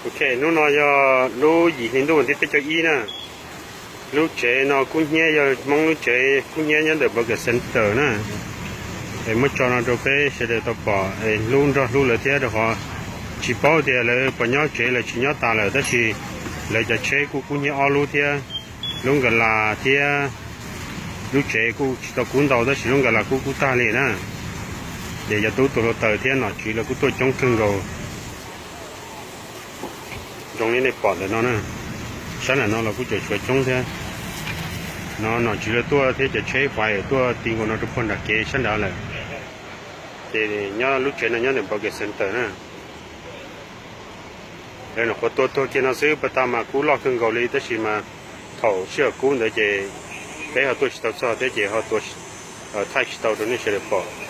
Ok, hnub no yog lub yim hli ntuj vas thib peb caug ib na. Lub tsev no kub hnyiab yog Hmoob lub tsev kub hnyiab nyob ntawm Burger Center na. Es muab tso no rau peb sawv daws tau pom es hlub nrog hlub lawv thiab rau qhov tsis paub tias lawv puas nyob tsev lawv tsis nyob tas lawm, tab sis lawv cov tsheb kuj kub hnyiab ob lub thiab, lub nkas las thiab. Lub tsev kuj tsis tau kub ntau tab sis lub nkas las kuj kub tag li na. Ces cov tub tuam hluav taws thiab nom tswv lawv kuj tuaj coob kawg nkaus. Zoo li nej pom ntawm no na, sab nram no los kuj tseem tshuav coob thiab. No nom tswv lawv tuaj thiab cov tsheb fais tuaj ti nkaus no rau puag nram kev sab nrad lawm. Ces nyob lub tsev no nyob ntawm Burger Center na. Lawv nyuam qhuav tua tuag kiag no xwb, pas tag mas kub loj kawg nkaus li tab sis mas thaum sij hawm kub ntawd ces peb ho tuaj tsis tau txog thiab ces ho tua thaij tsis tau rau nej sawv daws pom.